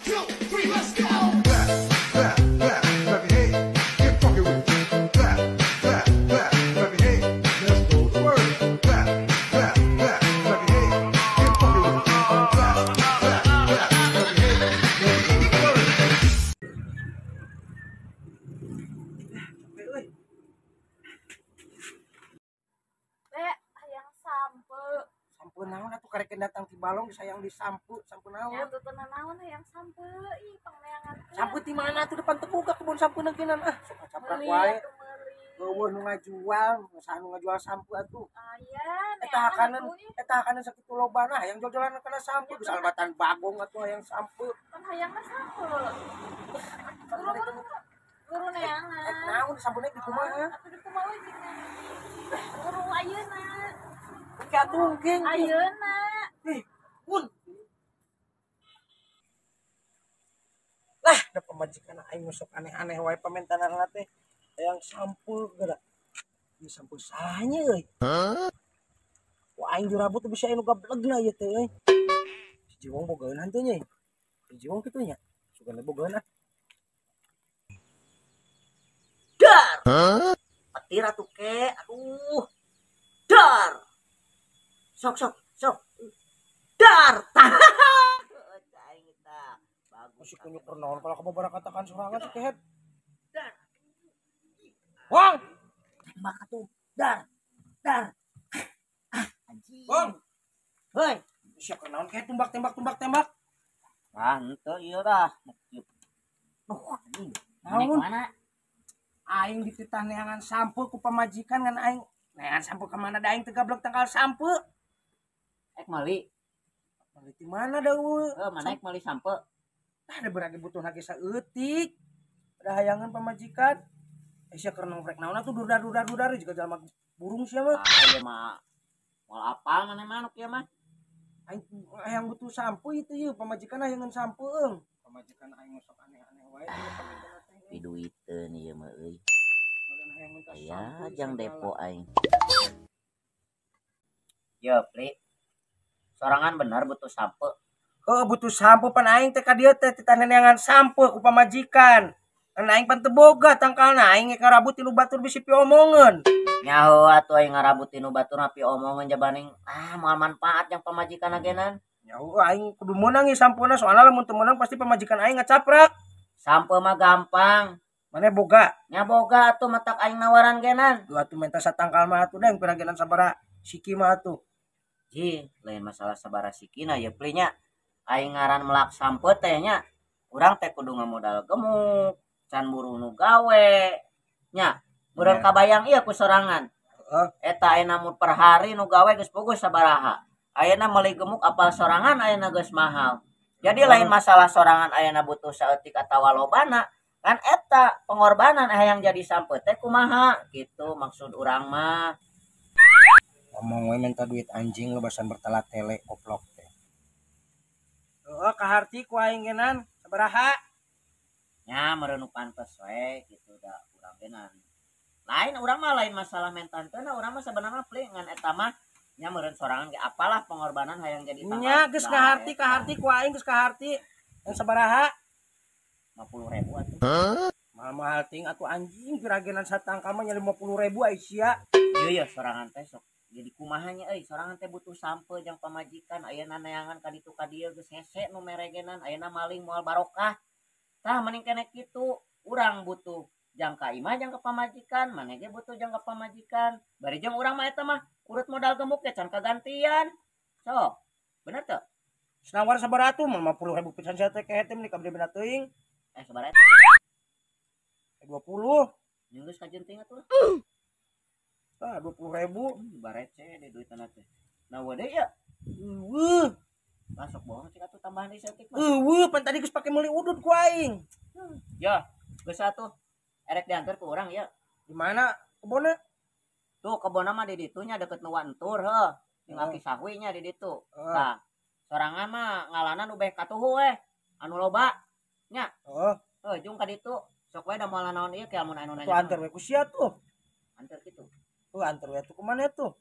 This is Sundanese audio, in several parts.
2, 3, let's go. Clap, clap, clap, clap your hands. Get funky with it. Clap, clap, clap, clap your hands. Let's go to work. Clap, clap, clap, clap your hands. Get funky with it. Clap, clap, clap, clap your hands. Let's go to work. Capek euy. Be, hayang sampe. Sampe naon atuh karek datang ti balong sayang disampe, sampe naon? Ya tuh naon hayang sampe, ih pangneangan. Sampe ti mana atuh depan teu boga kebun sampe neukinan ah, sok caprak wae. Eueuh nu ngajual, saha nu ngajual sampe atuh. Aya, eta hakanan sakitu lobana hayang jol-jolan kana sampe geus albatan bagong atuh hayang sampe. Kan hayangna sampe. Buru neangan. Naon sampuna di kumaha? Atuh di kumaha we jeung buru ayeuna. Engke atuh engke. Ayeuna. Ih, pun. Lah, da pamajikan aing sok aneh-aneh wae pamentanana teh. Hayang sampe geura. Ieu sampe sahanya euy. Wah, aing dirabut teh bisa anu gablegna ieu teh euy. Si Jiwong bogaeun henteu nya. Si Jiwong kitu nya. Sugana bogaeun ah. Dar. Petir atuh ke, aduh. Dar. Sok sok sok. Dar. Aing tah. Bagus. Masih kunyuk naon kalau kamu bara katakan sorangan si kehet. Dar. Wong. Tembak atuh. Dar. Dar. Ah, anjing. Wong. Heuy. Siap naon kehet tumbak tembak tumbak tembak. Ah, henteu ieu dah. Duh, anjing. Naon? Mana? Aing dititah neangan sampe ku pamajikan ngan aing neangan sampe ka mana da aing teu gablek tangkal sampe. Ek meuli. Meuli ti mana da eueuh? Heuh, mana ek meuli sampe? Tah da berage butuh lagi saeutik. Ada hayangan pamajikan. Eh sia keur nongkrek naon atuh durdar-durdar juga jalma burung sia mah. Ah, ieu mah moal apal maneh mah nu kieu mah. Aing hayang butuh sampe itu ieu pamajikan hayangan sampe eung. Pamajikan aing sok aneh-aneh wae ieu pamajikan teh. Piduiteun ieu mah euy. Aya jang depo aing. Yo, Pli. Sorangan bener butuh sampe. Heuh, butuh sampe pan aing teh ka dieu teh titah neangan sampe ku pamajikan. Kan aing pan teu boga tangkalna aing ngarabut tinu batur bisi piomongeun. Nyaho atuh aing ngarabut tinu batur mah piomongeun jabaning ah moal manfaat jang pamajikan agenan. Nyaho aing kudu meunang ieu sampuna soalna lamun teu meunang pasti pamajikan aing ngacaprak. Sampe mah gampang. Mane boga? Nya boga atuh matak aing nawaran genan. Duh atuh menta satangkal mah atuh deng piragenan sabaraha siki mah atuh. Jing, lain masalah sabaraha sikina ye Pli nya. Aing ngaran melak sampe teh nya. Urang teh kudu ngamodal gemuk, can buru nu gawe. Nya, meureun kabayang ieu ku sorangan. Heeh. Eta ayeuna mun per hari nu gawe geus puguh sabaraha. Ayeuna meuli gemuk apal sorangan ayeuna geus mahal. Jadi lain masalah sorangan ayeuna butuh saeutik atawa lobana, kan eta pengorbanan hayang jadi sampe teh kumaha gitu maksud urang mah. Ngomong we minta duit anjing lebasan bertela-tele goblok teh. Heeh, kaharti ku aing genan sabaraha? Nya meureun nu pantes we gitu da urang genan. Lain urang mah lain masalah mentan teh urang mah sebenarnya Pli ngan eta mah nya meureun sorangan ge apalah pengorbanan hayang jadi tanggal. Nya geus kaharti kaharti ku aing geus kaharti. Yang sabaraha? 50.000 atuh. Mahal-mahal ting atuh anjing piragenan satangkal mah nya 50.000 ai sia. Ieu ya sorangan teh sok jadi kumaha nya euy sorangan teh butuh sampe jang pamajikan ayeuna neangan ka ditu ka dieu geus hese nu meregenan ayeuna maling moal barokah. Tah mending keneh kitu urang butuh jang ka imah jang ka pamajikan maneh ge butuh jang ka pamajikan bari jeung urang mah eta mah urut modal gemuk ge can kagantian. Sok bener teu? Nawar sabaraha atuh mah 50.000 pisan sia teh kehet teh meni kabeh bena teuing. Sabaraha? 20. Geus kajenting atuh. Tah 20.000 barece di duitna teh. Nah we deui ya. Eueuh. Masuk bohong cik atuh tambahan deui saeutik mah. Eueuh pan tadi geus pake meuli udud ku aing. Ya, geus atuh. Erek diantar ku urang ya. Di mana kebonna? Tuh kebonna mah di ditu nya deket nu Wantur heuh. Jeung aki sahwi nya di ditu. Tah, sorangan mah ngalana nu beh katuhu we. Anu loba nya. Heeh. Heuh, jung ka ditu. Sok we da moal naon ieu ke lamun anu nanya. Tuh antar we ku sia tuh. Antar kitu. Tuh antar we tuh kumaha tuh?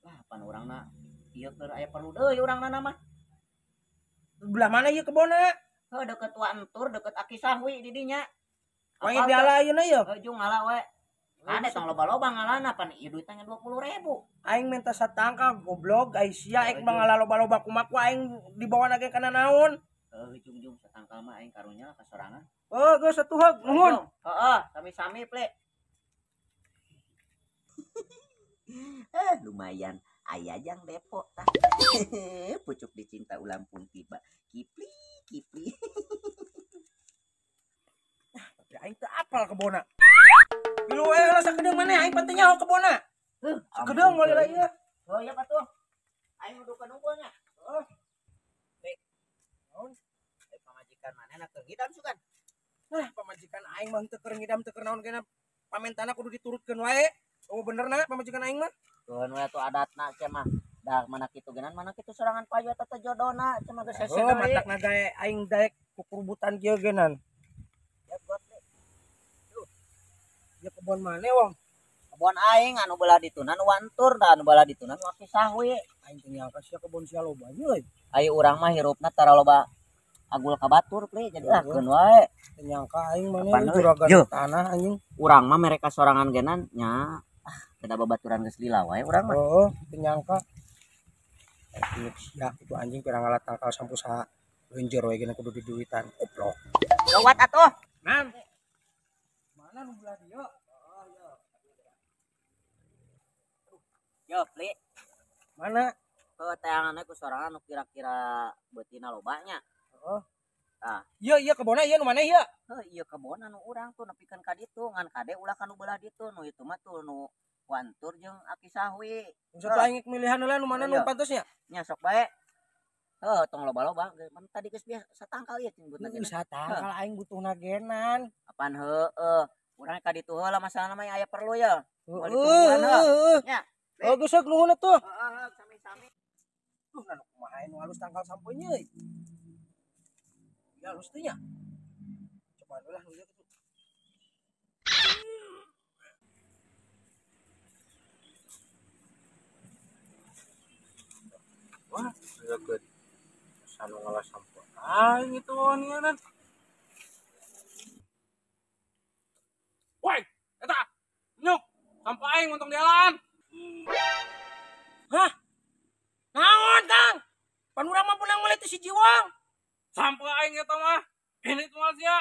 Lah pan urangna ieu keur aya perlu deui urangna mah. Belah mana ieu kebonna? Heuh deket Wantur deket Aki Sahwi di dinya. Wangit diala ayeuna ye. Heuh jung ngala we. Kade tong loba-loba ngalana pan ieu duitna 20.000. Aing minta satangkal goblok ai sia ek mangala loba-loba kumaha ku aing dibawa ge kana naon. Heuh jung-jung satangkal mah aing karunya lah kasorangan. Oh, geus atuh heug nuhun. Heeh, sami-sami ple. Lumayan aya jang depo tah. Pucuk dicinta ulang pun tiba. Kipli kipli. Tapi aing teu apal kebona. Milu we lah sakedeung maneh aing penting nyaho kebona. Heuh, sakedeung moal lah ieu. Oh iya patuh. Aing nuduhkeun unggul nya. Heeh. Nih. Naon? Pamajikan manehna keur ngidam sugan. Nah, pamajikan aing mah teu keur ngidam teu keur naon gena pamentana kudu diturutkeun wae. Oh bener na pamajikan aing mah. Keun we atuh adatna cenah mah. Dah mana kitu geunan mana kitu sorangan payu eta teh jodona cenah geus hese Oh, deui. matakna gae aing daek kukurubutan kieu geunan. Ya buat le. Tuh. Ya kebon maneh wong. Kebon aing anu belah ditunan Wantur da anu belah ditunan Aki Sahwi. Aing teh nyangka sia kebon sia loba euy. Ai urang mah hirupna tara loba agul ka batur ple jadi lah keun wae. Teu nyangka aing maneh juragan tanah anjing. Urang mah mereka sorangan genan nya. Ah, beda babaturan geus lila wae urang mah. Oh, teu nyangka. Sia itu anjing pirang ngalah tangkal sampu sa lenjer we geuna kudu diduitan. Goblok. Lewat atuh. Nan. Mana nu belah dieu? Oh, yo. Yo, Pli. Mana? Heuh teanganna ku sorangan nu kira-kira beutina loba nya. Heeh. Tah. Ieu ieu kebonna ieu nu maneh ieu? Heuh, ieu kebonna nu urang tuh nepikeun ka ditu ngan kade ulah ka nu belah ditu nu itu mah tuh nu Wantur jeung Aki Sahwi. Geus atuh aing milihan heula nu mana nu pantes nya? Nya sok bae. Heuh, tong loba-loba mun tadi geus biasa satangkal ieu cing butuhna genan. Satangkal aing butuhna genan. Apaan heueuh. Urang ka ditu heula masalahna mah aya perlu ya. Heeh. Nya. Oh, geus nuhun atuh. Heeh, sami-sami. Duh, nu kumaha nu halus tangkal sampo nya euy. Ya halus teh nya. Coba lah nu ieu kitu. Wah, deket. Sanu ngalah sampo aing itu wanianan. Woi, eta. Nyuk, sampo aing untung dialaan. Hah? Naon, Kang? Pan urang mah punang meuli teh si Jiwang. Sampo aing eta mah. Ini tuh sia.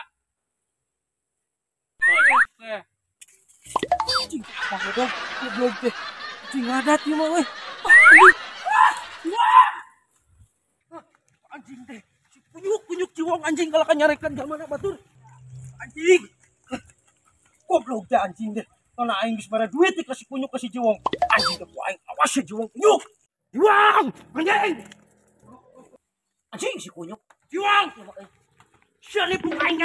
Teh. Anjing, apa dong? Goblok teh. Anjing ngadat ieu mah euy. Anjing teh. Si kunyuk-kunyuk Jiwang anjing kalau nyarekan jalmana batur. Anjing. Goblok teh anjing teh. Kana aing geus bara duit teh kasih kunyuk kasih Jiwang. Anjing teh ku aing awas si Jiwang kunyuk. Jiwang, anjing. Anjing si kunyuk. Jiwang. Sia nipu aing.